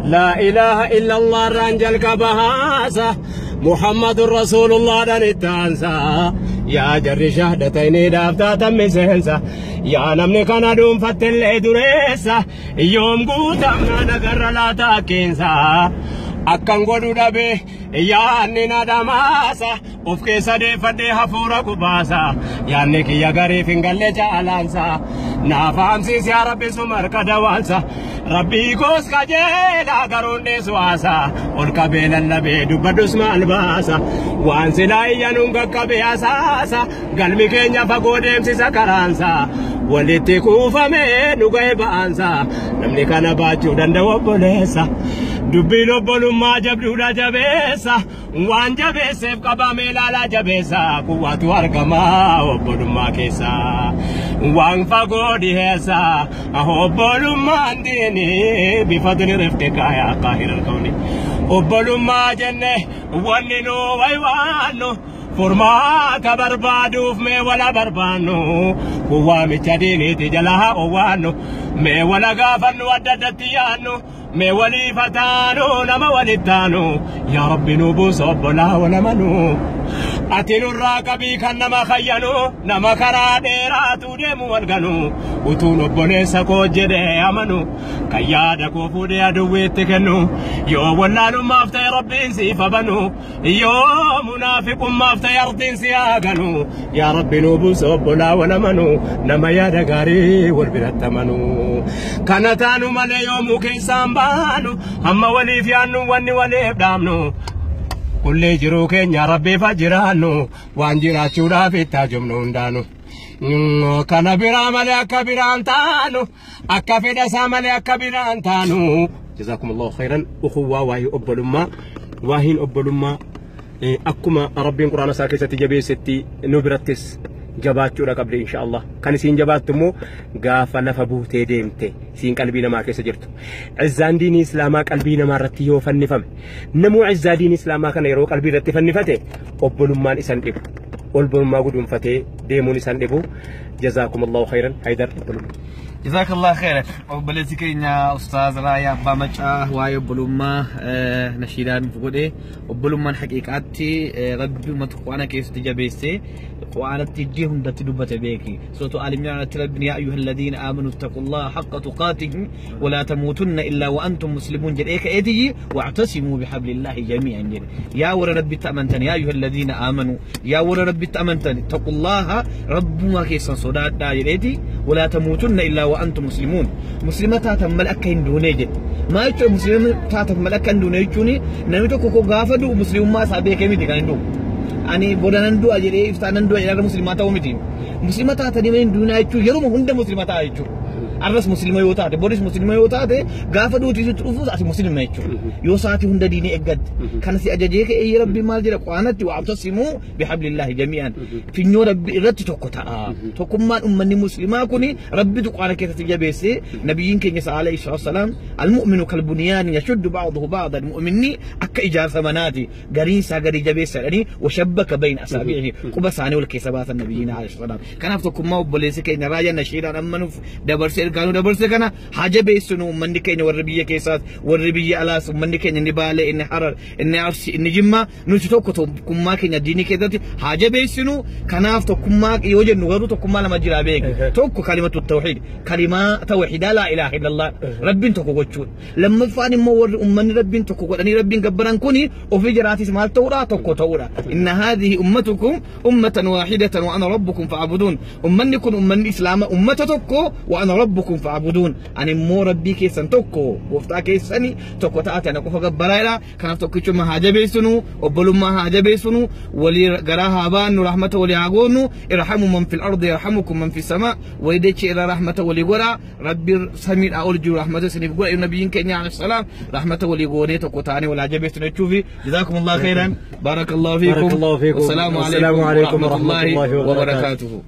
Laa ilaaha illallah irraan jalqaba haasa. Muhammadun Rasuulullah dhaan itti aansa. Yaa jarri shahdatayniidhaaf taatan miseensa. Yaa namni kana dhuunfattellee dureessa. Yoom guutamna nagarra laata akkeensa. Akkan godhu dhabe yaanni na dhamaasa. Of keessa deeffadhee hafuura kubaasa. Yaanni kiyya gariif hin galle jaalaansa. Naaf haamsiis yaa Rabbi suma harka dawaansa. Rabbii koos qajeelaa garuun dheessu haasa. Ol qabee lallabee dubbadhus maal baasa. Waan silaa iyyanuun qaqqabee hasaasa. Galmi keenya fagoo deemsisa karaansa. Walitti kuufamee nu ga'e ba'aansa. Namni kana baachuu danda'u obboleessa. Dubbiin obbolummaa jabduudha jabeessa. Waan jabeesseef qabamee ilaalaa jabeessa. Kuwaatu argama obbolummaa keessa. Waan fagoo dhiheessa. Obbolummaan diinii bifa diriirfte kaayaa qaahira kauni. Obbolummaa jenne wanni nu waywaannu. Furmaata barbaaduuf mee wala barbaannu. Kun waamicha diiniiti jala haa owwaannu. Mee wala gaafannu adda addatti yaannu. Mee waliif taanu nama walitti taanu. Yaa Rabbi nu buusa obbolaa walamanuu. Ati nurraa qabii kan nama kayyanu. Nama karaa dheeraatu deemu wal ganu. Utuun obboleessa koo jedhee amanu. Kan yaada koo fuudhee aduwwiitti kennu. Yoo wallaalummaaf ta'e Rabbiin siif abanu. Yoo munaafiqummaaf ta'e ardiin si haa ganu. Yaa Rabbi nu buusa obbolaa walamanu. Nama yaada gaarii wal biratti amanu. Kana taanu malee yoomuu keessaan baanu. Hamma waliif yaannu wanni waliif dhaamnu. Kullee jiruu keenya Rabbiif jiraannu. Waan jiraachuudhaaf itti ajumnu hundaanu. Kana biraa malee akka biraan taanu. Akka fedha isaa malee akka biraan taanu. Jazaakumullahu khairan. Ukhuwwaa waa'ee obbolummaa. Waahiin obbolummaa akkuma Rabbiin Quraana isaa keessatti jabeessetti nu birattis jabaachuudha qabdi insha Allah. Kan isiin jabaattu immoo gaafa lafa buutee deemte isiin qalbii namaa keessa jirtu. Izzaan diinii Islaamaa qalbii namaa irratti yoo fannifame namuu izzaa diinii Islaamaa kana yeroo qalbii irratti fannifate obbolummaan isan dhibu. Obbolummaa guduunfatee deemuun isan dhibu. Jazaakumullahu khairan. Haydar obbolummaa. Jazakallah khairan. Obboleessi keenya Ustaaz Raayyaa Abbaa Macaa waa'ee obbolummaa nashiidaan godhe obbolummaan haqiiqaatti Rabbi uummata Qur'aana keessatti jabeessee Qur'aanatti iddoo hundatti dubbate beeki. Suuratu Aal Imraan irratti Rabbiin yaa ayyuhal ladiina aamanu ittaqullaha haqqa tuqaatihi walaa tamuutunna illaa wa antum muslimuun jedhee ka'eetiyyi wa'tasimuu bihablillahi jamii'an jedhe. Yaa warra Rabbitti amantan yaa ayyuhal ladiina aamanu yaa warra Rabbitti amantan ittaqullaha Rabbumaa keessan sodaadhaa jedheeti walaa tamuutunna illaa wa antum muslimuun. Muslima taatan malee akka hin duunee jedhe. Maal jechuudha muslima taatan malee akka hin duune jechuun namni tokko koo gaafa du'u muslimummaa isaa beekee miti kan hin du'u. Ani booda nan du'a jedhee iftaan nan du'a jedhee muslimaa ta'uu miti. Muslima taatanii malee hin duunaa jechuun yeruma hunda muslima ta'a jechuudha. Arras muslima yoo taate boris muslima yoo taate gaafa duuti sitti dhufuus ati muslima jechuudha. Yoo sa'aatii hunda diinii eeggatte. Kana si ajajee ka'ee Rabbi maal jedha Qur'aanatti wa'tasimuu bihablillahi jamii'an. Finyoo Rabbi irratti tokko ta'a. Tokkummaan uummanni muslimaa kuni Rabbitu Qur'aana keessatti jabeessee nabiyyiin keenya alayhi salaatu wassalaam al-mu'minu kal-bunyaani yashuddu ba'duhu ba'dan. Mu'minni akka ijaarsa manaati gariin isaa garii jabeessa jedhanii washabbaka bayna asaabi'ihi quba isaanii wal keessa baasan nabiyyiin alayhi salaam. Kanaaf tokkummaa obboleessi keenya Raayyaa nashiidhaan amma nuuf dabarsee ergaa nu dabarse kana haa jabeessinu uummanni keenya warri biyya keessaas warri biyya alaas uummanni keenya inni Baalee inni Harar inni Arsii inni Jimmaa nuti tokko tokkummaa keenya diinii keessatti haa jabeessinu. Kanaaf tokkummaa yoo jennu garuu tokkummaa lama jira beeki. Tokko kalimatu tawhiid kalimaa tawhiidaa laa ilaaha illallah Rabbiin tokko gochuudha. Lammaffaan immoo warri uummanni Rabbiin tokko godhanii Rabbiin gabbaran kuni ofii jiraatis maal ta'uudha tokko ta'uudha. Inna haadhihi ummatukum ummatan waahidatan wa ana rabbukum fa'buduun. Uummanni kun uummanni Islaama ummata tokko wa ana rabbukum fa'buduun. Ani immoo Rabbii keessan tokko gooftaa keessani tokko taate ana qofa gabbaraadha. Kanaaf tokkichummaa haa jabeessinu, obbolummaa haa jabeessinu, walii garaa haa baannu, rahmata walii haa goonu. Irhamu man fil ardi yarhamukum man fis samaa. Walii dachee irraa rahmata walii godhaa. Rabbi samiidhaa ol jiru rahmata isiniif godha. Nabiyyiin keenya alayhi salaam rahmata walii goonee tokko taanee walaa jabeessinu jechuufi. Jazaakumullahu khairan. Barakallahu fiikum. Barakallahu fiikum. Wassalaamu Wassalaamu alaikum alaikum warahmatullahi warahmatullahi wabarakaatuhu.